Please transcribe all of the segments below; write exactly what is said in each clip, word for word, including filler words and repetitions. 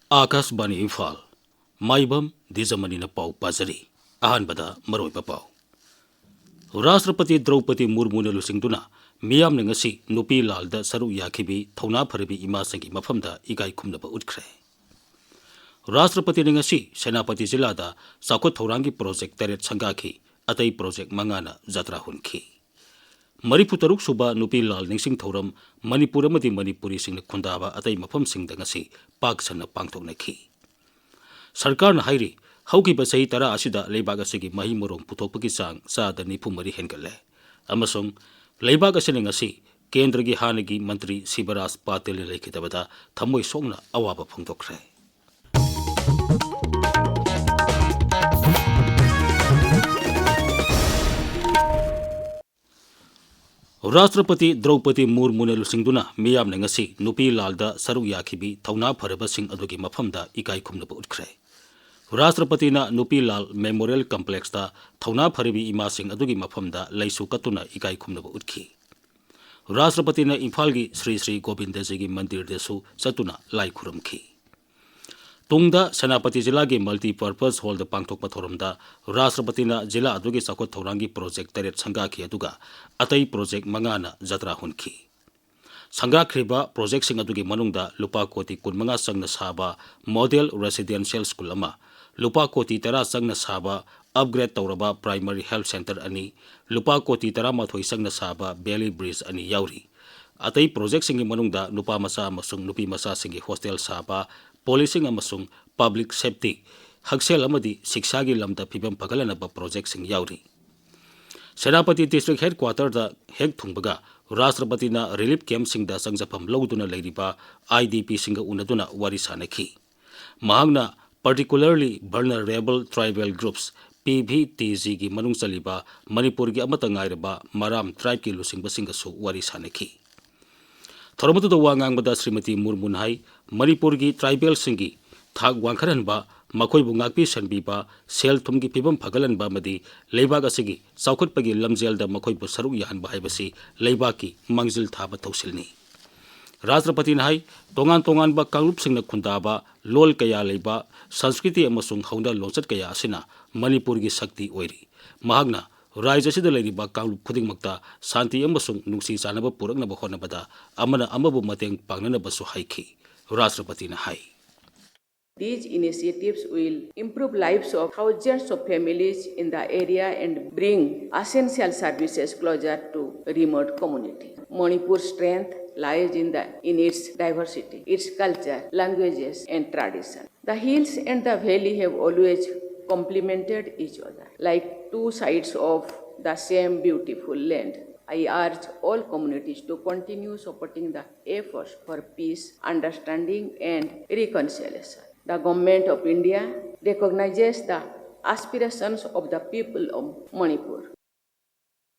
ꯑꯥꯀꯥꯁꯕꯥꯅꯤ ꯏꯝꯐꯥꯜ, ꯃꯥꯏꯕꯝ ꯗꯤꯖꯃꯅꯤꯅ ꯄꯥꯎ ꯄꯥꯖꯔꯤ꯫ ꯑꯍꯥꯟꯕꯗ ꯃꯔꯨꯑꯣꯏꯕ ꯄꯥꯎ꯫ ꯔꯥꯁꯇ꯭ꯔꯄꯇꯤ ꯗ꯭ꯔꯧꯄꯗꯤ ꯃꯨꯔꯃꯨꯅ ꯂꯨꯆꯤꯡꯗꯨꯅ ꯃꯤꯌꯥꯝꯅ ꯉꯁꯤ ꯅꯨꯄꯤ ꯂꯥꯜꯗ ꯁꯔꯨꯛ ꯌꯥꯈꯤꯕꯤ ꯊꯧꯅꯥ ꯐꯔꯕꯤ ꯏꯃꯥꯁꯤꯡꯒꯤ ꯃꯐꯝꯗ ꯏꯀꯥꯏ ꯈꯨꯝꯅꯕ ꯎꯠꯈ꯭ꯔꯦ꯫ ꯔꯥꯁꯇ꯭ꯔꯄꯇꯤꯅ ꯉꯁꯤ ꯁꯦꯅꯥꯄꯇꯤ ꯖꯤꯂꯥꯗ ꯆꯥꯎꯈꯠ ꯊꯧꯔꯥꯡꯒꯤ ꯄ꯭ꯔꯣꯖꯦꯛ ꯇꯔꯦꯠ ꯁꯪꯒꯥꯈꯤ, ꯑꯇꯩ ꯄ꯭ꯔꯣꯖꯦꯛ ꯃꯉꯥꯅ ꯖꯇ꯭ꯔꯥ ꯍꯨꯟꯈꯤ꯫ ꯃꯔꯤꯐꯨ ꯇꯔꯨꯛ ꯁꯨꯕ ꯅꯨꯄꯤ ꯂꯥꯜ ꯅꯤꯡꯁꯤꯡ ꯊꯧꯔꯝ ꯃꯅꯤꯄꯨꯔ ꯑꯃꯗꯤ ꯃꯅꯤꯄꯨꯔꯤꯁꯤꯡꯅ ꯈꯨꯟꯗꯥꯕ ꯑꯇꯩ ꯃꯐꯝꯁꯤꯡꯗ ꯉꯁꯤ ꯄꯥꯛ ꯁꯟꯅ ꯄꯥꯡꯊꯣꯛꯅꯈꯤ꯫ ꯁꯔꯀꯥꯔꯅ ꯍꯥꯏꯔꯤ, ꯍꯧꯈꯤꯕ ꯆꯍꯤ ꯇꯔꯥ ꯑꯁꯤꯗ ꯂꯩꯕꯥꯛ ꯑꯁꯤꯒꯤ ꯃꯍꯩ ꯃꯔꯣꯡ ꯄꯨꯊꯣꯛꯄꯒꯤ ꯆꯥꯡ ꯆꯥꯗ ꯅꯤꯐꯨ ꯃꯔꯤ ꯍꯦꯟꯒꯠꯂꯦ ꯑꯃꯁꯨꯡ ꯂꯩꯕꯥꯛ ꯑꯁꯤꯅ ꯉꯁꯤ ꯀꯦꯟꯗ꯭ꯔꯒꯤ ꯍꯥꯟꯅꯒꯤ ꯃꯟꯇ꯭ꯔꯤ ꯁꯤꯕꯔꯥꯖ ꯄꯥꯇꯤꯜꯅ ꯂꯩꯈꯤꯗꯕꯗ ꯊꯃꯣꯏ ꯁꯣꯛꯅ ꯑꯋꯥꯕ ꯐꯣꯡꯗꯣꯛꯈ꯭ꯔꯦ꯫ ꯔꯥꯁꯇ꯭ꯔꯄꯇꯤ ꯗ꯭ꯔꯧꯄꯗꯤ ꯃꯨꯔꯃꯨꯅ ꯂꯨꯆꯤꯡꯗꯨꯅ ꯃꯤꯌꯥꯝꯅ ꯉꯁꯤ ꯅꯨꯄꯤ ꯂꯥꯜꯗ ꯁꯔꯨꯛ ꯌꯥꯈꯤꯕꯤ ꯊꯧꯅꯥ ꯐꯔꯕꯁꯤꯡ ꯑꯗꯨꯒꯤ ꯃꯐꯝꯗ ꯏꯀꯥꯏ ꯈꯨꯝꯅꯕ ꯎꯠꯈ꯭ꯔꯦ꯫ ꯔꯥꯁꯇ꯭ꯔꯄꯇꯤꯅ ꯅꯨꯄꯤ ꯂꯥꯜ ꯃꯦꯃꯣꯔꯤꯌꯦꯜ ꯀꯝꯄ꯭ꯂꯦꯛꯁꯇ ꯊꯧꯅꯥ ꯐꯔꯕꯤ ꯏꯃꯥꯁꯤꯡ ꯑꯗꯨꯒꯤ ꯃꯐꯝꯗ ꯂꯩꯁꯨ ꯀꯠꯇꯨꯅ ꯏꯀꯥꯏ ꯈꯨꯝꯅꯕ ꯎꯠꯈꯤ꯫ ꯔꯥꯁꯇ꯭ꯔꯄꯇꯤꯅ ꯏꯝꯐꯥꯜꯒꯤ ꯁ꯭ꯔꯤ ꯁ꯭ꯔꯤ ꯒꯣꯕꯤꯟꯗꯖꯤꯒꯤ ꯃꯟꯗꯤꯔꯗꯁꯨ ꯆꯠꯇꯨꯅ ꯂꯥꯏ ꯈꯨꯔꯨꯝꯈꯤ꯫ ꯇꯨꯡꯗ ꯁꯦꯅꯥꯄꯇꯤ ꯖꯤꯂꯥꯒꯤ ꯃꯜꯇꯤꯄꯔꯄꯁ ꯍꯣꯜꯗ ꯄꯥꯡꯊꯣꯛꯄ ꯊꯧꯔꯝꯗ ꯔꯥꯁꯇ꯭ꯔꯄꯇꯤꯅ ꯖꯤꯂꯥ ꯑꯗꯨꯒꯤ ꯆꯥꯎꯈꯠ ꯊꯧꯔꯥꯡꯒꯤ ꯄ꯭ꯔꯣꯖꯦꯛ ꯇꯔꯦꯠ ꯁꯪꯒꯥꯈꯤ, ꯑꯗꯨꯒ ꯑꯇꯩ ꯄ꯭ꯔꯣꯖꯦꯛ ꯃꯉꯥꯅ ꯖꯇ꯭ꯔꯥ ꯍꯨꯟꯈꯤ꯫ ꯁꯪꯒꯥꯈ꯭ꯔꯤꯕ ꯄ꯭ꯔꯣꯖꯦꯛꯁꯤꯡ ꯑꯗꯨꯒꯤ ꯃꯅꯨꯡꯗ ꯂꯨꯄꯥ ꯀꯣꯇꯤ ꯀꯨꯟꯃꯉꯥ ꯆꯪꯅ ꯁꯥꯕ ꯃꯣꯗꯦꯜ ꯔꯦꯁꯤꯗꯦꯟꯁꯤꯌꯦꯜ ꯁ꯭ꯀꯨꯜ ꯑꯃ, ꯂꯨꯄꯥ ꯀꯣꯇꯤ ꯇꯔꯥ ꯆꯪꯅ ꯁꯥꯕ ꯑꯞꯒ꯭ꯔꯦꯗ ꯇꯧꯔꯕ ꯄ꯭ꯔꯥꯏꯃꯔꯤ ꯍꯦꯜꯊ ꯁꯦꯟꯇꯔ ꯑꯅꯤ, ꯂꯨꯄꯥ ꯀꯣꯇꯤ ꯇꯔꯥꯃꯥꯊꯣꯏ ꯆꯪꯅ ꯁꯥꯕ ꯕꯦꯂꯤ ꯕ꯭ꯔꯤꯖ ꯑꯅꯤ ꯌꯥꯎꯔꯤ꯫ ꯑꯇꯩ ꯄ꯭ꯔꯣꯖꯦꯛꯁꯤꯡꯒꯤ ꯃꯅꯨꯡꯗ ꯅꯨꯄꯥ ꯃꯆꯥ ꯑꯃꯁꯨꯡ ꯅꯨꯄꯤ ꯃꯆꯥꯁꯤꯡꯒꯤ ꯍꯣꯁꯇꯦꯜ ꯁꯥꯕ, ꯄꯣꯂꯤꯁꯤꯡ ꯑꯃꯁꯨꯡ ꯄꯕ꯭ꯂꯤꯛ ꯁꯦꯐꯇꯤ, ꯍꯛꯁꯦꯜ ꯑꯃꯗꯤ ꯁꯤꯛꯁꯥꯒꯤ ꯂꯝꯗ ꯐꯤꯕꯝ ꯐꯒꯠꯍꯟꯅꯕ ꯄ꯭ꯔꯣꯖꯦꯛꯁꯤꯡ ꯌꯥꯎꯔꯤ꯫ ꯁꯦꯅꯥꯄꯇꯤ ꯗꯤꯁꯇ꯭ꯔꯤꯛ ꯍꯦꯗꯀ꯭ꯋꯥꯇꯔꯗ ꯍꯦꯛ ꯊꯨꯡꯕꯒ ꯔꯥꯁꯇ꯭ꯔꯄꯇꯤꯅ ꯔꯤꯂꯤꯐ ꯀꯦꯝꯞꯁꯤꯡꯗ ꯆꯪꯖꯐꯝ ꯂꯧꯗꯨꯅ ꯂꯩꯔꯤꯕ ꯑꯥꯏ ꯗꯤ ꯄꯤꯁꯤꯡꯒ ꯎꯅꯗꯨꯅ ꯋꯥꯔꯤ ꯁꯥꯅꯈꯤ꯫ ꯃꯍꯥꯛꯅ particularly vulnerable tribal groups, P V T ꯖꯤꯒꯤ ꯃꯅꯨꯡ ꯆꯜꯂꯤꯕ ꯃꯅꯤꯄꯨꯔꯒꯤ ꯑꯃꯠꯇ ꯉꯥꯏꯔꯕ ꯃꯔꯥꯝ ꯇ꯭ꯔꯥꯏꯕꯀꯤ ꯂꯨꯆꯤꯡꯕꯁꯤꯡꯒꯁꯨ ꯋꯥꯔꯤ ꯁꯥꯅꯈꯤ꯫ ꯊꯧꯔꯝ ꯑꯗꯨꯗ ꯋꯥ ꯉꯥꯡꯕꯗ ꯁ꯭ꯔꯤꯃꯇꯤ ꯃꯨꯔꯃꯨꯅ ꯍꯥꯏ, ꯃꯅꯤꯄꯨꯔꯒꯤ ꯇ꯭ꯔꯥꯏꯕꯦꯜꯁꯤꯡꯒꯤ ꯊꯥꯛ ꯋꯥꯡꯈꯠꯍꯟꯕ, ꯃꯈꯣꯏꯕꯨ ꯉꯥꯛꯄꯤ ꯁꯦꯟꯕꯤꯕ, ꯁꯦꯜ ꯊꯨꯝꯒꯤ ꯐꯤꯕꯝ ꯐꯒꯠꯍꯟꯕ ꯑꯃꯗꯤ ꯂꯩꯕꯥꯛ ꯑꯁꯤꯒꯤ ꯆꯥꯎꯈꯠꯄꯒꯤ ꯂꯝꯖꯦꯜꯗ ꯃꯈꯣꯏꯕꯨ ꯁꯔꯨꯛ ꯌꯥꯍꯟꯕ ꯍꯥꯏꯕꯁꯤ ꯂꯩꯕꯥꯛꯀꯤ ꯃꯥꯡꯖꯤꯜ ꯊꯥꯕ ꯊꯧꯁꯤꯜꯅꯤ꯫ ꯔꯥꯁꯇ꯭ꯔꯄꯇꯤꯅ ꯍꯥꯏ, ꯇꯣꯉꯥꯟ ꯇꯣꯉꯥꯟꯕ ꯀꯥꯡꯂꯨꯞꯁꯤꯡꯅ ꯈꯨꯟꯗꯥꯕ ꯂꯣꯜ ꯀꯌꯥ ꯂꯩꯕ ꯁꯪꯁꯀ꯭ꯔꯤꯇꯤ ꯑꯃꯁꯨꯡ ꯍꯧꯅ ꯂꯣꯟꯆꯠ ꯀꯌꯥ ꯑꯁꯤꯅ ꯃꯅꯤꯄꯨꯔꯒꯤ ꯁꯛꯇꯤ ꯑꯣꯏꯔꯤ꯫ ꯃꯍꯥꯛꯅ ꯔꯥꯖ꯭ꯌ ꯑꯁꯤꯗ ꯂꯩꯔꯤꯕ ꯀꯥꯡꯂꯨꯞ ꯈꯨꯗꯤꯡꯃꯛꯇ ꯁꯥꯟꯇꯤ ꯑꯃꯁꯨꯡ ꯅꯨꯡꯁꯤ ꯆꯥꯟꯅꯕ ꯄꯨꯔꯛꯅꯕ ꯍꯣꯠꯅꯕꯗ ꯑꯃꯅ ꯑꯃꯕꯨ ꯃꯇꯦꯡ ꯄꯥꯡꯅꯅꯕꯁꯨ ꯍꯥꯏꯈꯤ꯫ ꯔꯥꯁꯇ꯭ꯔꯄꯇꯤꯅ ꯍꯥꯏ꯫ These initiatives will improve lives of thousands of families in the area and bring essential services closer to remote communities. Manipur's strength lies in the, in its diversity, its culture, languages, and tradition. The hills and the valley have always complemented each other, like two sides of the same beautiful land. I urge all communities to continue supporting the efforts for peace, understanding, and reconciliation. The Government of India recognizes the aspirations of the people of Manipur.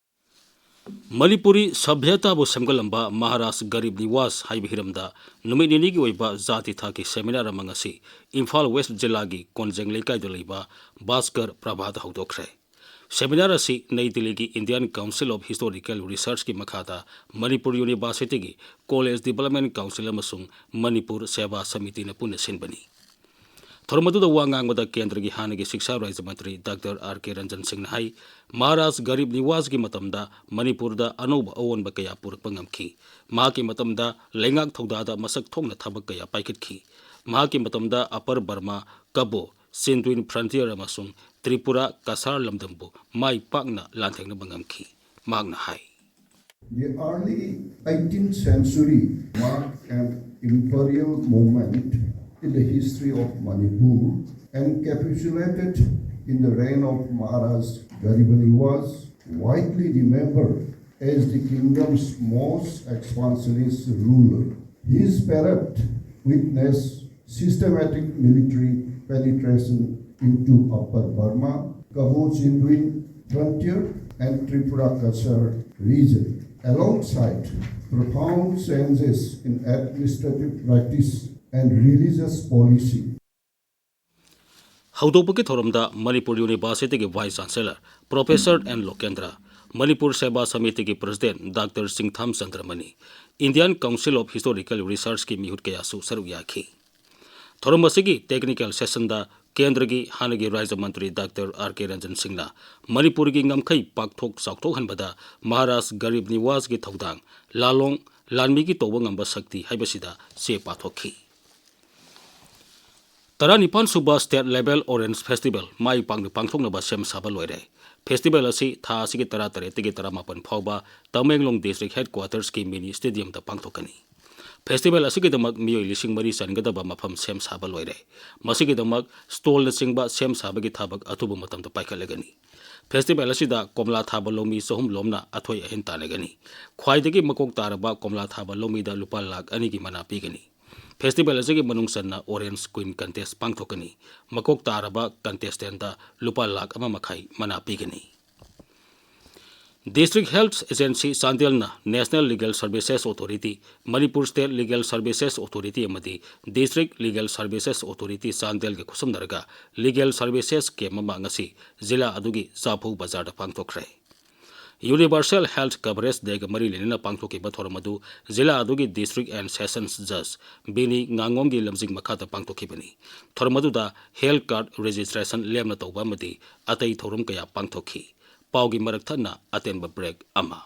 Manipuri ꯁꯚ꯭ꯌꯇꯥꯕꯨ ꯁꯦꯝꯒꯠꯂꯝꯕ Maharaj Garib ꯅꯤꯋꯥꯁ ꯍꯥꯏꯕ ꯍꯤꯔꯝꯗ ꯅꯨꯃꯤꯠ ꯅꯤꯅꯤꯒꯤ ꯑꯣꯏꯕ ꯖꯥꯇꯤ ꯊꯥꯛꯀꯤ seminar ꯑꯃ ꯉꯁꯤ Imphal west ꯖꯤꯂꯥꯒꯤ ꯀꯣꯟꯖꯦꯡ ꯂꯩꯀꯥꯏꯗ ꯂꯩꯕ ꯚꯥꯁꯀꯔ ꯄ꯭ꯔꯚꯥꯗ ꯍꯧꯗꯣꯛꯈ꯭ꯔꯦ꯫ ꯁꯦꯃꯤꯅꯥꯔ ꯑꯁꯤ ꯅꯩ ꯗꯤꯜꯂꯤꯒꯤ Indian Council of Historical Researchꯀꯤ ꯃꯈꯥꯗ ꯃꯅꯤꯄꯨꯔ ꯌꯨꯅꯤꯚꯔꯁꯤꯇꯤꯒꯤ College Development Council ꯑꯃꯁꯨꯡ ꯃꯅꯤꯄꯨꯔ ꯁꯦꯕꯥ ꯁꯃꯤꯇꯤꯅ ꯄꯨꯟꯅ ꯁꯤꯟꯕꯅꯤ꯫ ꯊꯧꯔꯝ ꯑꯗꯨꯗ ꯋꯥ ꯉꯥꯡꯕꯗ ꯀꯦꯟꯗ꯭ꯔꯒꯤ ꯍꯥꯟꯅꯒꯤ ꯁꯤꯛꯁꯥ ꯔꯥꯖ꯭ꯌ ꯃꯟꯇ꯭ꯔꯤ ꯗꯥꯛꯇꯔ ꯑꯥꯔ ꯀꯦ ꯔꯟꯖꯟ ꯁꯤꯡꯅ ꯍꯥꯏ, ꯃꯍꯥꯔꯥꯖ ꯒꯔꯤꯕ ꯅꯤꯋꯥꯖꯒꯤ ꯃꯇꯝꯗ ꯃꯅꯤꯄꯨꯔꯗ ꯑꯅꯧꯕ ꯑꯑꯣꯟꯕ ꯀꯌꯥ ꯄꯨꯔꯛꯄ ꯉꯝꯈꯤ꯫ ꯃꯍꯥꯛꯀꯤ ꯃꯇꯝꯗ ꯂꯩꯉꯥꯛ ꯊꯧꯗꯥꯗ ꯃꯁꯛ ꯊꯣꯛꯅ ꯊꯕꯛ ꯀꯌꯥ ꯄꯥꯏꯈꯠꯈꯤ꯫ ꯃꯍꯥꯛꯀꯤ ꯃꯇꯝꯗ ꯑꯄꯔ ꯕꯔꯃꯥ, ꯀꯕꯣ, ꯆꯤꯟꯗ꯭ꯋꯤꯟ ꯐ꯭ꯔꯟꯇꯤꯌꯔ ꯑꯃꯁꯨꯡ ꯇ꯭ꯔꯤꯄꯨꯔꯥ ꯀꯁꯥꯔ ꯂꯝꯗꯝꯕꯨ ꯃꯥꯏ ꯄꯥꯛꯅ ꯂꯥꯟꯊꯦꯡꯅꯕ ꯉꯝꯈꯤ꯫ ꯃꯍꯥꯛꯅ ꯍꯥꯏ꯫ The early eighteenth century marked an imperial moment in the history of Manipur, encapsulated in the reign of Maharaj Garibaniwas, widely remembered as the kingdom's most expansionist ruler. His period witnessed systematic military penetration into Upper Burma, Kabo Chindwin frontier, and Tripura Cachar region, alongside profound changes in administrative practice and religious policy. ꯍꯧꯗꯣꯛꯄꯒꯤ ꯊꯧꯔꯝꯗ ꯃꯅꯤꯄꯨꯔ ꯌꯨꯅꯤꯚꯔꯁꯤꯇꯤꯒꯤ Vice Chancellor Professor N Lokendra, Manipur Seva ꯁꯃꯤꯇꯤꯒꯤ president doctor Chingtham Chandramani, Indian Council of Historical Researchꯀꯤ ꯃꯤꯍꯨꯠ ꯀꯌꯥꯁꯨ ꯁꯔꯨꯛ ꯌꯥꯈꯤ꯫ ꯊꯧꯔꯝ ꯑꯁꯤꯒꯤ technical sessionꯗ ꯀꯦꯟꯗ꯭ꯔꯒꯤ ꯍꯥꯟꯅꯒꯤ ꯔꯥꯖ꯭ꯌ ꯃꯟꯇ꯭ꯔꯤ ꯗꯥꯛꯇꯔ ꯑꯥꯔ ꯀꯦ ꯔꯟꯖꯟ ꯁꯤꯡꯅ ꯃꯅꯤꯄꯨꯔꯒꯤ ꯉꯝꯈꯩ ꯄꯥꯛꯊꯣꯛ ꯆꯥꯎꯊꯣꯛꯍꯟꯕꯗ ꯃꯍꯥꯔꯥꯖ ꯒꯔꯤꯕ ꯅꯤꯋꯥꯖꯒꯤ ꯊꯧꯗꯥꯡ, ꯂꯥꯂꯣꯡ ꯂꯥꯟꯃꯤꯒꯤ ꯇꯧꯕ ꯉꯝꯕ ꯁꯛꯇꯤ ꯍꯥꯏꯕꯁꯤꯗ ꯆꯦ ꯄꯥꯊꯣꯛꯈꯤ꯫ ꯇꯔꯥꯅꯤꯄꯥꯟ ꯁꯨꯕ State Level Orange Festival ꯃꯥꯏ ꯄꯥꯛꯅ ꯄꯥꯡꯊꯣꯛꯅꯕ ꯁꯦꯝ ꯁꯥꯕ ꯂꯣꯏꯔꯦ꯫ Festival ꯑꯁꯤ ꯊꯥ ꯑꯁꯤꯒꯤ ꯇꯔꯥꯇꯔꯦꯠꯇꯒꯤ ꯇꯔꯥꯃꯥꯄꯟ ꯐꯥꯎꯕ ꯇꯃꯦꯡꯂꯣꯡ District Headquartersꯀꯤ mini stadiumꯗ ꯄꯥꯡꯊꯣꯛꯀꯅꯤ꯫ Festival ꯑꯁꯤꯒꯤꯗꯃꯛ ꯃꯤꯑꯣꯏ ꯂꯤꯁꯤꯡ ꯃꯔꯤ ꯆꯟꯒꯗꯕ ꯃꯐꯝ ꯁꯦꯝ ꯁꯥꯕ ꯂꯣꯏꯔꯦ꯫ ꯃꯁꯤꯒꯤꯗꯃꯛ stallꯅꯆꯤꯡꯕ ꯁꯦꯝ ꯁꯥꯕꯒꯤ ꯊꯕꯛ ꯑꯊꯨꯕ ꯃꯇꯝꯗ ꯄꯥꯏꯈꯠꯂꯒꯅꯤ꯫ Festival ꯑꯁꯤꯗ ꯀꯣꯝꯂꯥ ꯊꯥꯕ ꯂꯧꯃꯤ ꯆꯍꯨꯝ ꯂꯣꯝꯅ ꯑꯊꯣꯏ ꯑꯍꯦꯟ ꯇꯥꯟꯅꯒꯅꯤ꯫ ꯈ꯭ꯋꯥꯏꯗꯒꯤ ꯃꯀꯣꯛ ꯇꯥꯔꯕ ꯀꯣꯝꯂꯥ ꯊꯥꯕ ꯂꯧꯃꯤꯗ ꯂꯨꯄꯥ ꯂꯥꯈ ꯑꯅꯤꯒꯤ ꯃꯅꯥ ꯄꯤꯒꯅꯤ꯫ Festival ꯑꯁꯤꯒꯤ ꯃꯅꯨꯡ ꯆꯟꯅ Orange Queen Contest ꯄꯥꯡꯊꯣꯛꯀꯅꯤ꯫ ꯃꯀꯣꯛ ꯇꯥꯔꯕ contestantꯇ ꯂꯨꯄꯥ ꯂꯥꯈ ꯑꯃ ꯃꯈꯥꯏ ꯃꯅꯥ ꯄꯤꯒꯅꯤ꯫ District Health Agency ꯆꯥꯟꯗꯦꯜꯅ National Legal Services Authority, Manipur State Legal Services Authority ꯑꯃꯗꯤ District Legal Services Authority ꯆꯥꯟꯗꯦꯜꯒ ꯈꯨꯠꯁꯝꯅꯔꯒ legal services camp ꯑꯃ ꯉꯁꯤ ꯖꯤꯂꯥ ꯑꯗꯨꯒꯤ ꯆꯥꯐꯧ ꯕꯖꯥꯔꯗ ꯄꯥꯡꯊꯣꯛꯈ꯭ꯔꯦ꯫ Universal Health Coverage Dayꯒ ꯃꯔꯤ ꯂꯩꯅꯅ ꯄꯥꯡꯊꯣꯛꯈꯤꯕ ꯊꯧꯔꯝ ꯑꯗꯨ ꯖꯤꯂꯥ ꯑꯗꯨꯒꯤ District and Sessions Judge ꯕꯤꯅꯤ ꯉꯥꯉꯣꯝꯒꯤ ꯂꯝꯖꯤꯡ ꯃꯈꯥꯗ ꯄꯥꯡꯊꯣꯛꯈꯤꯕꯅꯤ꯫ ꯊꯧꯔꯝ ꯑꯗꯨꯗ health card registration ꯂꯦꯝꯅ ꯇꯧꯕ ꯑꯃꯗꯤ ꯑꯇꯩ ꯊꯧꯔꯝ ꯀꯌꯥ ꯄꯥꯡꯊꯣꯛꯈꯤ꯫ ꯄꯥꯎꯒꯤ ꯃꯔꯛ ꯊꯠꯅ ꯑꯇꯦꯟꯕ break ꯑꯃ꯫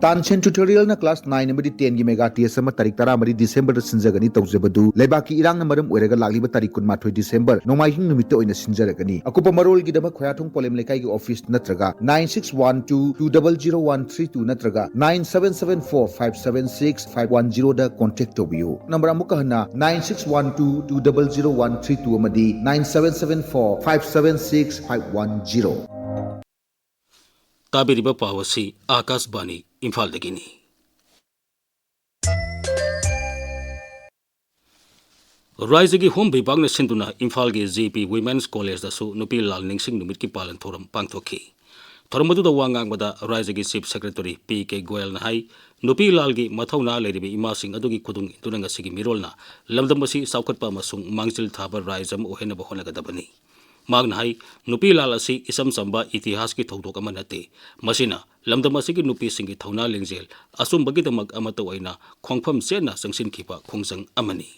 Tansen Tutorialꯅ class nine ꯑꯃꯗꯤ tenꯒꯤ mega test ꯑꯃ ꯇꯥꯔꯤꯛ ꯇꯔꯥꯃꯔꯤ Decemberꯗ ꯁꯤꯟꯖꯒꯅꯤ꯫ ꯇꯧꯖꯕꯗꯨ ꯂꯩꯕꯥꯛꯀꯤ ꯏꯔꯥꯡꯅ ꯃꯔꯝ ꯑꯣꯏꯔꯒ ꯂꯥꯛꯂꯤꯕ ꯇꯥꯔꯤꯛ ꯀꯨꯟꯃꯥꯊꯣꯏ December ꯅꯣꯡꯃꯥꯏꯖꯤꯡ ꯅꯨꯃꯤꯠꯇ ꯑꯣꯏꯅ ꯁꯤꯟꯖꯔꯒꯅꯤ꯫ ꯑꯀꯨꯞꯄ ꯃꯔꯣꯜꯒꯤꯗꯃꯛ ꯈꯣꯌꯥꯊꯣꯡ ꯄꯣꯂꯦꯝ ꯂꯩꯀꯥꯏꯒꯤ office ꯅꯠꯇ꯭ꯔꯒ nine six one two two double zero one three two ꯅꯠꯇ꯭ꯔꯒ nine seven seven four five seven six five one zeroꯗ contact ꯇꯧꯕꯤꯌꯨ꯫ Number ꯑꯃꯨꯛꯀ ꯍꯟꯅ nine six one two two double zero one three two ꯑꯃꯗꯤ nine seven seven four five seven six five one zero꯫ ꯇꯥꯕꯤꯔꯤꯕ ꯄꯥꯎ ꯑꯁꯤ ꯑꯥꯀꯥꯁꯕꯥꯅꯤ ꯏꯝꯐꯥꯜꯗꯒꯤꯅꯤ꯫ ꯔꯥꯏꯖꯒꯤ home ꯕꯤꯚꯥꯒꯅ ꯁꯤꯟꯗꯨꯅ ꯏꯝꯐꯥꯜꯒꯤ ꯖꯤ ꯄꯤ Women's Collegeꯇꯁꯨ ꯅꯨꯄꯤ ꯂꯥꯜ ꯅꯤꯡꯁꯤꯡ ꯅꯨꯃꯤꯠꯀꯤ ꯄꯥꯂꯟ ꯊꯧꯔꯝ ꯄꯥꯡꯊꯣꯛꯈꯤ꯫ ꯊꯧꯔꯝ ꯑꯗꯨꯗ ꯋꯥ ꯉꯥꯡꯕꯗ ꯔꯥꯏꯖꯒꯤ Chief Secretary ꯄꯤ ꯀꯦ ꯒꯣꯌꯜꯅ ꯍꯥꯏ, ꯅꯨꯄꯤ ꯂꯥꯜꯒꯤ ꯃꯊꯧꯅꯥ ꯂꯩꯔꯤꯕ ꯏꯃꯥꯁꯤꯡ ꯑꯗꯨꯒꯤ ꯈꯨꯗꯨꯡ ꯏꯟꯗꯨꯅ ꯉꯁꯤꯒꯤ ꯃꯤꯔꯣꯜꯅ ꯂꯝꯗꯝ ꯑꯁꯤ ꯆꯥꯎꯈꯠꯄ ꯑꯃꯁꯨꯡ ꯃꯥꯡꯖꯤꯜ ꯊꯥꯕ ꯔꯥꯏꯖ ꯑꯃ ꯑꯣꯏꯍꯟꯅꯕ ꯍꯣꯠꯅꯒꯗꯕꯅꯤ꯫ ꯃꯍꯥꯛꯅ ꯍꯥꯏ, ꯅꯨꯄꯤ ꯂꯥꯜ ꯑꯁꯤ ꯏꯆꯝ ꯆꯝꯕ ꯏꯇꯤꯍꯥꯁꯀꯤ ꯊꯧꯗꯣꯛ ꯑꯃ ꯅꯠꯇꯦ, ꯃꯁꯤꯅ ꯂꯝꯗꯝ ꯑꯁꯤꯒꯤ ꯅꯨꯄꯤꯁꯤꯡꯒꯤ ꯊꯧꯅꯥ ꯂꯤꯡꯖꯦꯜ ꯑꯆꯨꯝꯕꯒꯤꯗꯃꯛ ꯑꯃꯠꯇ ꯑꯣꯏꯅ ꯈꯣꯡꯐꯝ ꯆꯦꯠꯅ ꯆꯪꯁꯤꯟꯈꯤꯕ ꯈꯣꯡꯖꯪ ꯑꯃꯅꯤ꯫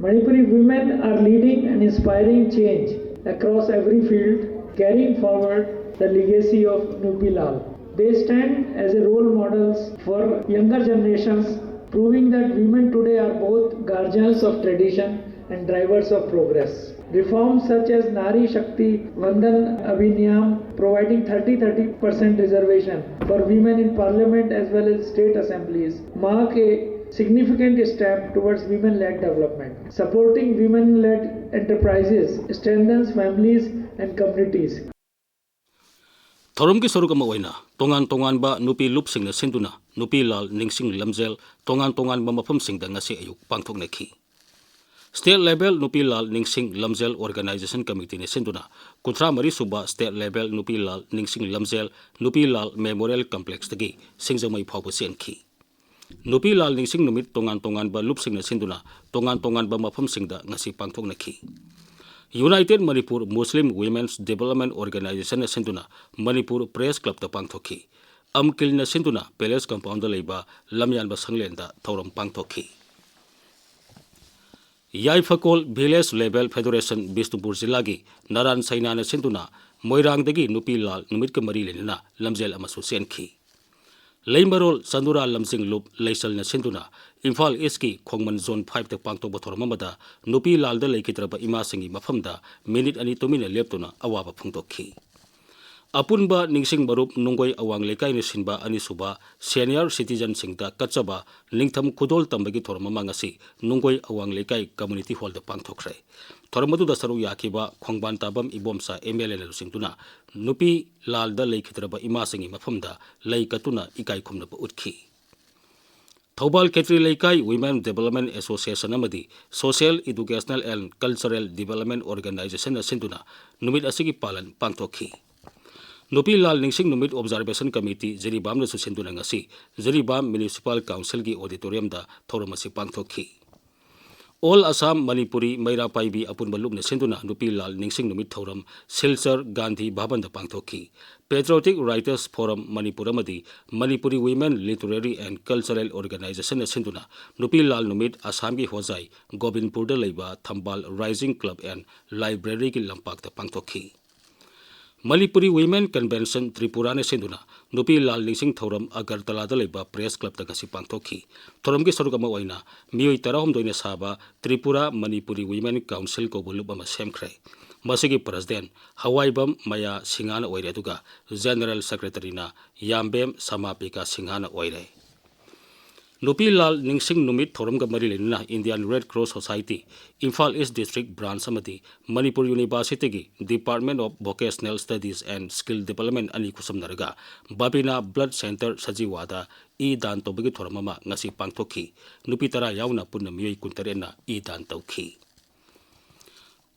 Manipuri women are leading and inspiring change across every field, carrying forward the legacy of Nupi Lal. They stand as a role models for younger generations, proving that women today are both guardians of tradition and drivers of progress. Reforms such as Nari Shakti Vandan Adhiniyam, providing thirty thirty percent reservation for women in parliament as well as state assemblies, mark a significant step towards women-led development. Supporting women-led enterprises strengthens families and communities. ꯊꯧꯔꯝꯒꯤ ꯁꯔꯨꯛ ꯑꯃ ꯑꯣꯏꯅ ꯇꯣꯉꯥꯟ ꯇꯣꯉꯥꯟꯕ ꯅꯨꯄꯤ ꯂꯨꯞꯁꯤꯡꯅ ꯁꯤꯟꯗꯨꯅ ꯅꯨꯄꯤ ꯂꯥꯜ ꯅꯤꯡꯁꯤꯡ ꯂꯝꯖꯦꯜ ꯇꯣꯉꯥꯟ ꯇꯣꯉꯥꯟꯕ ꯃꯐꯝꯁꯤꯡꯗ ꯉꯁꯤ ꯑꯌꯨꯛ ꯄꯥꯡꯊꯣꯛꯅꯈꯤ꯫ State level ꯅꯨꯄꯤ ꯂꯥꯜ ꯅꯤꯡꯁꯤꯡ ꯂꯝꯖꯦꯜ Organisation Committeeꯅ ꯁꯤꯟꯗꯨꯅ ꯀꯨꯟꯊ꯭ꯔꯥ ꯃꯔꯤ ꯁꯨꯕ State level ꯅꯨꯄꯤ ꯂꯥꯜ ꯅꯤꯡꯁꯤꯡ ꯂꯝꯖꯦꯜ ꯅꯨꯄꯤ ꯂꯥꯜ Memorial Complexꯇꯒꯤ ꯁꯤꯡꯖꯃꯩ ꯐꯥꯎꯕ ꯆꯦꯟꯈꯤ꯫ ꯅꯨꯄꯤ ꯂꯥꯜ ꯅꯤꯡꯁꯤꯡ ꯅꯨꯃꯤꯠ ꯇꯣꯉꯥꯟ ꯇꯣꯉꯥꯟꯕ ꯂꯨꯞꯁꯤꯡꯅ ꯁꯤꯟꯗꯨꯅ ꯇꯣꯉꯥꯟ ꯇꯣꯉꯥꯟꯕ ꯃꯐꯝꯁꯤꯡꯗ ꯉꯁꯤ ꯄꯥꯡꯊꯣꯛꯅꯈꯤ꯫ United Manipur Muslim Women's Development Organizationꯅ ꯁꯤꯟꯗꯨꯅ ꯃꯅꯤꯄꯨꯔ Press Clubꯇ ꯄꯥꯡꯊꯣꯛꯈꯤ꯫ ꯑꯝꯀꯤꯜꯅ ꯁꯤꯟꯗꯨꯅ Palace Compoundꯗ ꯂꯩꯕ ꯂꯝꯌꯥꯟꯕ ꯁꯪꯂꯦꯟꯗ ꯊꯧꯔꯝ ꯄꯥꯡꯊꯣꯛꯈꯤ꯫ ꯌꯥꯏꯐꯀꯣꯜ Village Level Federation ꯕꯤꯁꯅꯨꯄꯨꯔ ꯖꯤꯂꯥꯒꯤ ꯅꯔꯥꯟ ꯁꯩꯅꯥꯅ ꯁꯤꯟꯗꯨꯅ ꯃꯣꯏꯔꯥꯡꯗꯒꯤ ꯅꯨꯄꯤ ꯂꯥꯜ ꯅꯨꯃꯤꯠꯀ ꯃꯔꯤ ꯂꯩꯅꯅ ꯂꯝꯖꯦꯜ ꯑꯃꯁꯨ ꯆꯦꯟꯈꯤ꯫ ꯂꯩꯃꯔꯣꯜ ꯆꯟꯗꯨꯔꯥ ꯂꯝꯖꯤꯡ ꯂꯨꯞ ꯂꯩꯆꯜꯅ ꯁꯤꯟꯗꯨꯅ ꯏꯝꯐꯥꯜ ꯏꯁꯀꯤ ꯈꯣꯡꯃꯟ Zone fiveꯇ ꯄꯥꯡꯊꯣꯛꯄ ꯊꯧꯔꯝ ꯑꯃꯗ ꯅꯨꯄꯤ ꯂꯥꯜꯗ ꯂꯩꯈꯤꯗ꯭ꯔꯕ ꯏꯃꯥꯁꯤꯡꯒꯤ ꯃꯐꯝꯗ ꯃꯤꯅꯤꯠ ꯑꯅꯤ ꯇꯨꯃꯤꯟꯅ ꯂꯦꯞꯇꯨꯅ ꯑꯋꯥꯕ ꯐꯣꯡꯗꯣꯛꯈꯤ꯫ ꯑꯄꯨꯟꯕ ꯅꯤꯡꯁꯤꯡ ꯃꯔꯨꯞ ꯅꯨꯡꯒꯣꯏ ꯑꯋꯥꯡ ꯂꯩꯀꯥꯏꯅ ꯁꯤꯟꯕ ꯑꯅꯤꯁꯨꯕ Senior Citizenꯁꯤꯡꯗ ꯀꯠꯆꯕ ꯅꯤꯡꯊꯝ ꯈꯨꯗꯣꯜ ꯇꯝꯕꯒꯤ ꯊꯧꯔꯝ ꯑꯃ ꯉꯁꯤ ꯅꯨꯡꯒꯣꯏ ꯑꯋꯥꯡ ꯂꯩꯀꯥꯏ Community Hallꯗ ꯄꯥꯡꯊꯣꯛꯈ꯭ꯔꯦ꯫ ꯊꯧꯔꯝ ꯑꯗꯨꯗ ꯁꯔꯨꯛ ꯌꯥꯈꯤꯕ ꯈꯣꯡꯕꯥꯟ ꯇꯥꯕꯝ ꯏꯕꯣꯝꯆꯥ MLAꯅ ꯂꯨꯆꯤꯡꯗꯨꯅ ꯅꯨꯄꯤ ꯂꯥꯜꯗ ꯂꯩꯈꯤꯗ꯭ꯔꯕ ꯏꯃꯥꯁꯤꯡꯒꯤ ꯃꯐꯝꯗ ꯂꯩ ꯀꯠꯇꯨꯅ ꯏꯀꯥꯏ ꯈꯨꯝꯅꯕ ꯎꯠꯈꯤ꯫ ꯊꯧꯕꯥꯜ ꯈꯦꯇ꯭ꯔꯤ ꯂꯩꯀꯥꯏ Women Development Association ꯑꯃꯗꯤ Social Educational and Cultural Development Organizationꯅ ꯁꯤꯟꯗꯨꯅ ꯅꯨꯃꯤꯠ ꯑꯁꯤꯒꯤ ꯄꯥꯂꯟ ꯄꯥꯡꯊꯣꯛꯈꯤ꯫ ꯅꯨꯄꯤ ꯂꯥꯜ ꯅꯤꯡꯁꯤꯡ ꯅꯨꯃꯤꯠ Observation Committee ꯖꯤꯔꯤꯕꯥꯝꯅꯁꯨ ꯁꯤꯟꯗꯨꯅ ꯉꯁꯤ ꯖꯤꯔꯤꯕꯥꯝ Municipal Councilꯒꯤ Auditoriumꯗ ꯊꯧꯔꯝ ꯑꯁꯤ ꯄꯥꯡꯊꯣꯛꯈꯤ꯫ All Assam Manipuri ꯃꯩꯔꯥ ꯄꯥꯏꯕꯤ ꯑꯄꯨꯟꯕ ꯂꯨꯞꯅ ꯁꯤꯟꯗꯨꯅ ꯅꯨꯄꯤ ꯂꯥꯜ ꯅꯤꯡꯁꯤꯡ ꯅꯨꯃꯤꯠ ꯊꯧꯔꯝ ꯁꯤꯜꯆꯔ ꯒꯥꯟꯙꯤ ꯚꯕꯟꯗ ꯄꯥꯡꯊꯣꯛꯈꯤ꯫ Patriotic Writers Forum ꯃꯅꯤꯄꯨꯔ ꯑꯃꯗꯤ Manipuri Women Literary and Cultural Organizationꯅ ꯁꯤꯟꯗꯨꯅ ꯅꯨꯄꯤ ꯂꯥꯜ ꯅꯨꯃꯤꯠ ꯑꯁꯥꯝꯒꯤ ꯍꯣꯖꯥꯏ ꯒꯣꯕꯤꯟꯄꯨꯔꯗ ꯂꯩꯕ ꯊꯝꯕꯥꯜ Rising Club and Libraryꯒꯤ ꯂꯝꯄꯥꯛꯇ ꯄꯥꯡꯊꯣꯛꯈꯤ꯫ Manipuri Women Convention ꯇ꯭ꯔꯤꯄꯨꯔꯥꯅ ꯁꯤꯟꯗꯨꯅ ꯅꯨꯄꯤ ꯂꯥꯜ ꯅꯤꯡꯁꯤꯡ ꯊꯧꯔꯝ ꯑꯒꯔꯇꯂꯥꯗ ꯂꯩꯕ Press Clubꯇ ꯉꯁꯤ ꯄꯥꯡꯊꯣꯛꯈꯤ꯫ ꯊꯧꯔꯝꯒꯤ ꯁꯔꯨꯛ ꯑꯃ ꯑꯣꯏꯅ ꯃꯤꯑꯣꯏ ꯇꯔꯥꯍꯨꯝꯗꯣꯏꯅ ꯁꯥꯕ Tripura Manipuri Women Council ꯀꯧꯕ ꯂꯨꯞ ꯑꯃ ꯁꯦꯝꯈ꯭ꯔꯦ꯫ ꯃꯁꯤꯒꯤ President ꯍꯋꯥꯏꯕꯝ ꯃꯌꯥ ꯁꯤꯡꯍꯥꯅ ꯑꯣꯏꯔꯦ, ꯑꯗꯨꯒ General Secretaryꯅ ꯌꯥꯝꯕꯦꯝ ꯁꯃꯥꯄꯤꯀꯥ ꯁꯤꯡꯍꯥꯅ ꯑꯣꯏꯔꯦ꯫ ꯅꯨꯄꯤ ꯂꯥꯜ ꯅꯤꯡꯁꯤꯡ ꯅꯨꯃꯤꯠ ꯊꯧꯔꯝꯒ ꯃꯔꯤ ꯂꯩꯅꯅ Indian Red Cross Society, Imphal East District Branch ꯑꯃꯗꯤ Manipur Universityꯒꯤ Department of Vocational Studies and Skill Development ꯑꯅꯤ ꯈꯨꯠꯁꯝꯅꯔꯒ Babina Blood Center ꯁꯖꯤꯋꯥꯗ ꯏ ꯗꯥꯟ ꯇꯧꯕꯒꯤ ꯊꯧꯔꯝ ꯑꯃ ꯉꯁꯤ ꯄꯥꯡꯊꯣꯛꯈꯤ꯫ ꯅꯨꯄꯤ ꯇꯔꯥ ꯌꯥꯎꯅ ꯄꯨꯟꯅ ꯃꯤꯑꯣꯏ ꯀꯨꯟꯇꯔꯦꯠꯅ ꯏ ꯗꯥꯟ ꯇꯧꯈꯤ꯫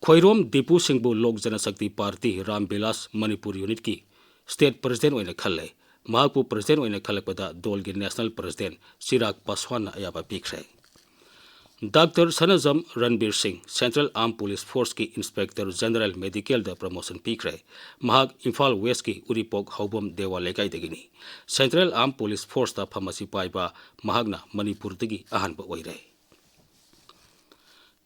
ꯈꯣꯏꯔꯣꯝ ꯗꯤꯄꯨ ꯁꯤꯡꯕꯨ ꯂꯣꯛ ꯖꯅꯁꯛꯇꯤ ꯄꯥꯔꯇꯤ ꯔꯥꯝ ꯕꯤꯂꯥꯁ ꯃꯅꯤꯄꯨꯔ ꯌꯨꯅꯤꯠꯀꯤ State President ꯑꯣꯏꯅ ꯈꯜꯂꯦ꯫ ꯃꯍꯥꯛꯄꯨ President ꯑꯣꯏꯅ ꯈꯜꯂꯛꯄꯗ ꯗꯣꯜꯒꯤ National President ꯆꯤꯔꯥꯒ ꯄꯥꯁ꯭ꯋꯥꯟꯅ ꯑꯌꯥꯕ ꯄꯤꯈ꯭ꯔꯦ꯫ ꯗꯥꯛꯇꯔ ꯁꯅꯖꯝ ꯔꯟꯕꯤꯔ ꯁꯤꯡ Central Armed Police Forceꯀꯤ Inspector General Medicalꯗ promotion ꯄꯤꯈ꯭ꯔꯦ꯫ ꯃꯍꯥꯛ ꯏꯝꯐꯥꯜ Westꯀꯤ ꯎꯔꯤꯄꯣꯛ ꯍꯧꯕꯝ ꯗꯦꯋꯥ ꯂꯩꯀꯥꯏꯗꯒꯤꯅꯤ꯫ Central Armed Police Forceꯇ ꯐꯝ ꯑꯁꯤ ꯄꯥꯏꯕ ꯃꯍꯥꯛꯅ ꯃꯅꯤꯄꯨꯔꯗꯒꯤ ꯑꯍꯥꯟꯕ ꯑꯣꯏꯔꯦ꯫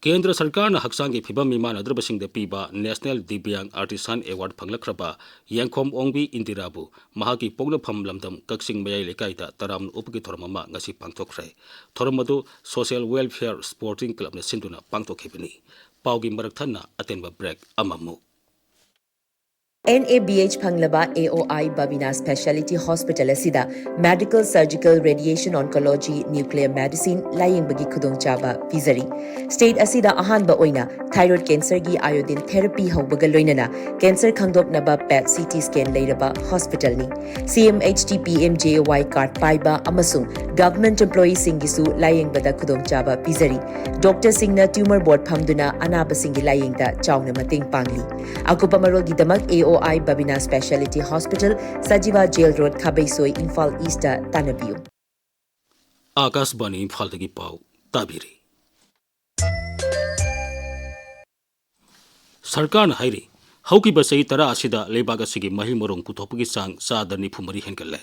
ꯀꯦꯟꯗ꯭ꯔ ꯁꯔꯀꯥꯔꯅ ꯍꯛꯆꯥꯡꯒꯤ ꯐꯤꯕꯝ ꯃꯤꯃꯥꯟꯅꯗ꯭ꯔꯕꯁꯤꯡꯗ ꯄꯤꯕ National Divyang Artisan Award ꯐꯪꯂꯛꯈ꯭ꯔꯕ ꯌꯦꯡꯈꯣꯝ ꯑꯣꯡꯕꯤ ꯏꯟꯗꯤꯔꯥꯕꯨ ꯃꯍꯥꯛꯀꯤ ꯄꯣꯛꯅꯐꯝ ꯂꯝꯗꯝ ꯀꯛꯆꯤꯡ ꯃꯌꯥꯏ ꯂꯩꯀꯥꯏꯗ ꯇꯔꯥꯝꯅ ꯑꯣꯛꯄꯒꯤ ꯊꯧꯔꯝ ꯑꯃ ꯉꯁꯤ ꯄꯥꯡꯊꯣꯛꯈ꯭ꯔꯦ꯫ ꯊꯧꯔꯝ ꯑꯗꯨ Social Welfare Sporting Clubꯅ ꯁꯤꯟꯗꯨꯅ ꯄꯥꯡꯊꯣꯛꯈꯤꯕꯅꯤ꯫ ꯄꯥꯎꯒꯤ ꯃꯔꯛ ꯊꯠꯅ ꯑꯇꯦꯟꯕ break ꯑꯃꯃꯨꯛ꯫ NABH ꯐꯪꯂꯕ AOI Babina Speciality Hospital ꯑꯁꯤꯗ Medical, Surgical, Radiation Oncology, Nuclear Medicine ꯂꯥꯌꯦꯡꯕꯒꯤ ꯈꯨꯗꯣꯡꯆꯥꯕ ꯄꯤꯖꯔꯤ꯫ State ꯑꯁꯤꯗ ꯑꯍꯥꯟꯕ ꯑꯣꯏꯅ thyroid cancerꯒꯤ iodine therapy ꯍꯧꯕꯒ ꯂꯣꯏꯅꯅ cancer ꯈꯪꯗꯣꯛꯅꯕ PET CT scan ꯂꯩꯔꯕ hospitalꯅꯤ꯫ CMHT PMJAY card ꯄꯥꯏꯕ ꯑꯃꯁꯨꯡ government employeeꯁꯤꯡꯒꯤꯁꯨ ꯂꯥꯌꯦꯡꯕꯗ ꯈꯨꯗꯣꯡꯆꯥꯕ ꯄꯤꯖꯔꯤ꯫ Doctorꯁꯤꯡꯅ tumor board ꯐꯝꯗꯨꯅ ꯑꯅꯥꯕꯁꯤꯡꯒꯤ ꯂꯥꯌꯦꯡꯗ ꯆꯥꯎꯅ ꯃꯇꯦꯡ ꯄꯥꯡꯂꯤ꯫ ꯑꯀꯨꯞꯄ ꯃꯔꯣꯜꯒꯤꯗꯃꯛ AOI Babina Speciality Hospital, Sajiwa Jail Road, ꯈꯥꯕꯩꯁꯣꯏ, Imphal Eastꯇ ꯇꯥꯟꯅꯕꯤꯌꯨ꯫ ꯑꯥꯀꯥꯁꯕꯥꯅꯤ ꯏꯝꯐꯥꯜꯗꯒꯤ ꯄꯥꯎ ꯇꯥꯕꯤꯔꯤ꯫ ꯁꯔꯀꯥꯔꯅ ꯍꯥꯏꯔꯤ, ꯍꯧꯈꯤꯕ ꯆꯍꯤ ꯇꯔꯥ ꯑꯁꯤꯗ ꯂꯩꯕꯥꯛ ꯑꯁꯤꯒꯤ ꯃꯍꯩ ꯃꯔꯣꯡ ꯄꯨꯊꯣꯛꯄꯒꯤ ꯆꯥꯡ ꯆꯥꯗ ꯅꯤꯐꯨ ꯃꯔꯤ ꯍꯦꯟꯒꯠꯂꯦ꯫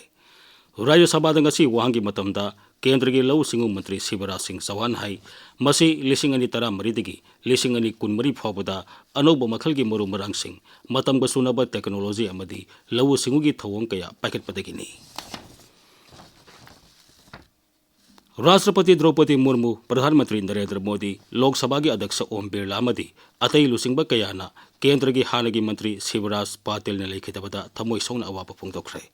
ꯔꯥꯖ꯭ꯌ ꯁꯚꯥꯗ ꯉꯁꯤ ꯋꯥꯍꯪꯒꯤ ꯃꯇꯝꯗ ꯀꯦꯟꯗ꯭ꯔꯒꯤ ꯂꯧꯎ ꯁꯤꯡꯎ ꯃꯟꯇ꯭ꯔꯤ ꯁꯤꯕꯔꯥꯖ ꯁꯤꯡ ꯆꯧꯍꯥꯟ ꯍꯥꯏ, ꯃꯁꯤ ꯂꯤꯁꯤꯡ ꯑꯅꯤ ꯇꯔꯥꯃꯔꯤꯗꯒꯤ ꯂꯤꯁꯤꯡ ꯑꯅꯤ ꯀꯨꯟꯃꯔꯤ ꯐꯥꯎꯕꯗ ꯑꯅꯧꯕ ꯃꯈꯜꯒꯤ ꯃꯔꯨ ꯃꯔꯥꯡꯁꯤꯡ, ꯃꯇꯝꯒ ꯆꯨꯅꯕ technology ꯑꯃꯗꯤ ꯂꯧꯎ ꯁꯤꯡꯎꯒꯤ ꯊꯧꯑꯣꯡ ꯀꯌꯥ ꯄꯥꯏꯈꯠꯄꯗꯒꯤꯅꯤ꯫ ꯔꯥꯁꯇ꯭ꯔꯄꯇꯤ ꯗ꯭ꯔꯧꯄꯗꯤ ꯃꯨꯔꯃꯨ, ꯄ꯭ꯔꯙꯥꯟ ꯃꯟꯇ꯭ꯔꯤ ꯅꯔꯦꯟꯗ꯭ꯔ ꯃꯣꯗꯤ, ꯂꯣꯛ ꯁꯚꯥꯒꯤ ꯑꯗ꯭ꯌꯛꯁ ꯑꯣꯝ ꯕꯤꯔꯂꯥ ꯑꯃꯗꯤ ꯑꯇꯩ ꯂꯨꯆꯤꯡꯕ ꯀꯌꯥꯅ ꯀꯦꯟꯗ꯭ꯔꯒꯤ ꯍꯥꯟꯅꯒꯤ ꯃꯟꯇ꯭ꯔꯤ ꯁꯤꯕꯔꯥꯖ ꯄꯥꯇꯤꯜꯅ ꯂꯩꯈꯤꯗꯕꯗ ꯊꯃꯣꯏ ꯁꯣꯛꯅ ꯑꯋꯥꯕ ꯐꯣꯡꯗꯣꯛꯈ꯭ꯔꯦ꯫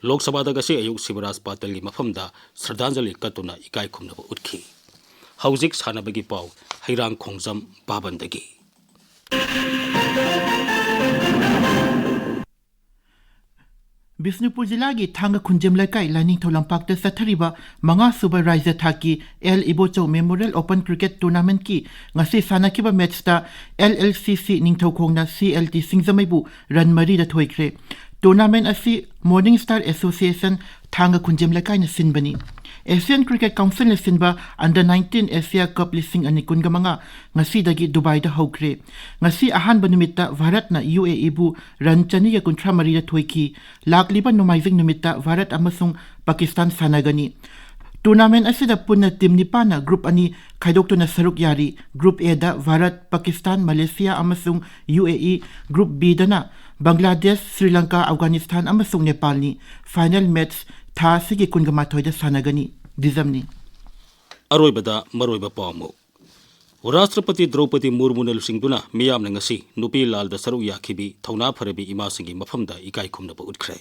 ꯂꯣꯛ ꯁꯚꯥꯗ ꯉꯁꯤ ꯑꯌꯨꯛ ꯁꯤꯕꯔꯥꯖ ꯄꯥꯇꯤꯜꯒꯤ ꯃꯐꯝꯗ ꯁ꯭ꯔꯗꯥꯟꯖꯂꯤ ꯀꯠꯇꯨꯅ ꯏꯀꯥꯏ ꯈꯨꯝꯅꯕ ꯎꯠꯈꯤ꯫ ꯍꯧꯖꯤꯛ ꯁꯥꯟꯅꯕꯒꯤ ꯄꯥꯎ, ꯍꯩꯔꯥꯡ ꯈꯣꯡꯖꯝ ꯕꯥꯕꯟꯗꯒꯤ꯫ ꯕꯤꯁꯅꯨꯄꯨꯔ ꯖꯤꯂꯥꯒꯤ ꯊꯥꯡꯒ ꯈꯨꯟꯖꯦꯝ ꯂꯩꯀꯥꯏ ꯂꯥꯏꯅꯤꯡꯊꯧ ꯂꯝꯄꯥꯛꯇ ꯆꯠꯊꯔꯤꯕ ꯃꯉꯥ ꯁꯨꯕ ꯔꯥꯏꯖ꯭ꯌ ꯊꯥꯛꯀꯤ L Ibochou memorial open cricket ꯇꯣꯔꯅꯥꯃꯦꯟꯠꯀꯤ ꯉꯁꯤ ꯁꯥꯟꯅꯈꯤꯕ ꯃꯦꯠꯆꯇ ꯑꯦꯜ ꯑꯦꯜ ꯁꯤ ꯁꯤ ꯅꯤꯡꯊꯧꯈꯣꯡꯅ ꯁꯤ ꯑꯦꯜ ꯇꯤ ꯁꯤꯡꯖꯃꯩꯕꯨ ꯔꯟ ꯃꯔꯤꯗ ꯊꯣꯏꯈ꯭ꯔꯦ꯫ ꯇꯣꯔꯅꯥꯃꯦꯟꯠ ꯑꯁꯤ ꯃꯣꯔꯅꯤꯡ ꯁ꯭ꯇꯥꯔ ꯑꯦꯁꯣꯁꯤꯌꯦꯁꯟ ꯊꯥꯡꯒ ꯈꯨꯟꯖꯦꯝ ꯂꯩꯀꯥꯏꯅ ꯁꯤꯟꯕꯅꯤ꯫ ꯑꯦꯁꯤꯌꯥꯟ ꯀ꯭ꯔꯤꯀꯦꯠ ꯀꯥꯎꯟꯁꯤꯜꯅ ꯁꯤꯟꯕ ꯑꯟꯗꯔ ꯅꯥꯏꯟꯇꯤꯟ ꯑꯦꯁꯤꯌꯥ ꯀꯞ ꯂꯤꯁꯤꯡ ꯑꯅꯤ ꯀꯨꯟꯒ ꯃꯉꯥ ꯉꯁꯤꯗꯒꯤ ꯗꯨꯕꯥꯏꯗ ꯍꯧꯈ꯭ꯔꯦ꯫ ꯉꯁꯤ ꯑꯍꯥꯟꯕ ꯅꯨꯃꯤꯠꯇ ꯚꯥꯔꯠꯅ ꯌꯨ ꯑꯦ ꯏꯕꯨ ꯔꯟ ꯆꯅꯤꯒ ꯀꯨꯟꯊ꯭ꯔꯥ ꯃꯔꯤꯗ ꯊꯣꯏꯈꯤ꯫ ꯂꯥꯛꯂꯤꯕ ꯅꯣꯡꯃꯥꯏꯖꯤꯡ ꯅꯨꯃꯤꯠꯇ ꯚꯥꯔꯠ ꯑꯃꯁꯨꯡ ꯄꯥꯀꯤꯁꯇꯥꯟ ꯁꯥꯟꯅꯒꯅꯤ꯫ ꯇꯣꯔꯅꯥꯃꯦꯟꯠ ꯑꯁꯤꯗ ꯄꯨꯟꯅ ꯇꯤꯝ ꯅꯤꯄꯥꯟꯅ ꯒ꯭ꯔꯨꯞ ꯑꯅꯤ ꯈꯥꯏꯗꯣꯛꯇꯨꯅ ꯁꯔꯨꯛ ꯌꯥꯔꯤ꯫ ꯒ꯭ꯔꯨꯞ ꯑꯦꯗ ꯚꯥꯔꯠ, ꯄꯥꯀꯤꯁꯇꯥꯟ, ꯃꯂꯦꯁꯤꯌꯥ ꯑꯃꯁꯨꯡ ꯌꯨ ꯑꯦ ꯏ, ꯒ꯭ꯔꯨꯞ ꯕꯤꯗꯅ ꯕꯪꯒ꯭ꯂꯥꯗꯦꯁ, ꯁ꯭ꯔꯤ ꯂꯪꯀꯥ, ꯑꯐꯒꯥꯅꯤꯁꯇꯥꯟ ꯑꯃꯁꯨꯡ ꯅꯦꯄꯥꯜꯅꯤ꯫ ꯐꯥꯏꯅꯦꯜ ꯃꯦꯠꯆ ꯊꯥ ꯑꯁꯤꯒꯤ ꯀꯨꯟꯒ ꯃꯥꯊꯣꯏꯗ ꯁꯥꯟꯅꯒꯅꯤ꯫ ꯗꯤꯖꯝꯅꯤ꯫ ꯑꯔꯣꯏꯕꯗ ꯃꯔꯨꯑꯣꯏꯕ ꯄꯥꯎ ꯑꯃꯨꯛ꯫ ꯔꯥꯁꯇ꯭ꯔꯄꯇꯤ ꯗ꯭ꯔꯧꯄꯗꯤ ꯃꯨꯔꯃꯨꯅ ꯂꯨꯆꯤꯡꯗꯨꯅ ꯃꯤꯌꯥꯝꯅ ꯉꯁꯤ ꯅꯨꯄꯤ ꯂꯥꯜꯗ ꯁꯔꯨꯛ ꯌꯥꯈꯤꯕꯤ ꯊꯧꯅꯥ ꯐꯔꯕꯤ ꯏꯃꯥꯁꯤꯡꯒꯤ ꯃꯐꯝꯗ ꯏꯀꯥꯏ ꯈꯨꯝꯅꯕ ꯎꯠꯈ꯭ꯔꯦ꯫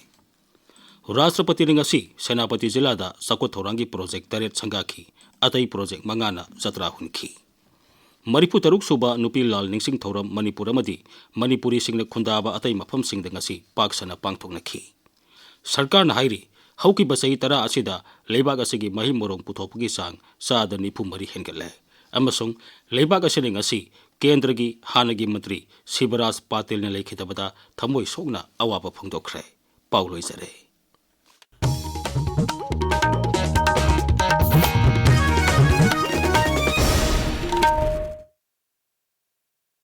ꯔꯥꯁꯇ꯭ꯔꯄꯇꯤꯅ ꯉꯁꯤ ꯁꯦꯅꯥꯄꯇꯤ ꯖꯤꯂꯥꯗ ꯆꯥꯎꯈꯠ ꯊꯧꯔꯥꯡꯒꯤ ꯄ꯭ꯔꯣꯖꯦꯛ ꯇꯔꯦꯠ ꯁꯪꯒꯥꯈꯤ, ꯑꯇꯩ ꯄ꯭ꯔꯣꯖꯦꯛ ꯃꯉꯥꯅ ꯖꯇ꯭ꯔꯥ ꯍꯨꯟꯈꯤ꯫ ꯃꯔꯤꯐꯨ ꯇꯔꯨꯛ ꯁꯨꯕ ꯅꯨꯄꯤ ꯂꯥꯜ ꯅꯤꯡꯁꯤꯡ ꯊꯧꯔꯝ ꯃꯅꯤꯄꯨꯔ ꯑꯃꯗꯤ ꯃꯅꯤꯄꯨꯔꯤꯁꯤꯡꯅ ꯈꯨꯟꯗꯥꯕ ꯑꯇꯩ ꯃꯐꯝꯁꯤꯡꯗ ꯉꯁꯤ ꯄꯥꯛ ꯁꯟꯅ ꯄꯥꯡꯊꯣꯛꯅꯈꯤ꯫ ꯁꯔꯀꯥꯔꯅ ꯍꯥꯏꯔꯤ, ꯍꯧꯈꯤꯕ ꯆꯍꯤ ꯇꯔꯥ ꯑꯁꯤꯗ ꯂꯩꯕꯥꯛ ꯑꯁꯤꯒꯤ ꯃꯍꯩ ꯃꯔꯣꯡ ꯄꯨꯊꯣꯛꯄꯒꯤ ꯆꯥꯡ ꯆꯥꯗ ꯅꯤꯐꯨ ꯃꯔꯤ ꯍꯦꯟꯒꯠꯂꯦ ꯑꯃꯁꯨꯡ ꯂꯩꯕꯥꯛ ꯑꯁꯤꯅ ꯉꯁꯤ ꯀꯦꯟꯗ꯭ꯔꯒꯤ ꯍꯥꯟꯅꯒꯤ ꯃꯟꯇ꯭ꯔꯤ ꯁꯤꯕꯔꯥꯖ ꯄꯥꯇꯤꯜꯅ ꯂꯩꯈꯤꯗꯕꯗ ꯊꯃꯣꯏ ꯁꯣꯛꯅ ꯑꯋꯥꯕ ꯐꯣꯡꯗꯣꯛꯈ꯭ꯔꯦ꯫ ꯄꯥꯎ ꯂꯣꯏꯖꯔꯦ꯫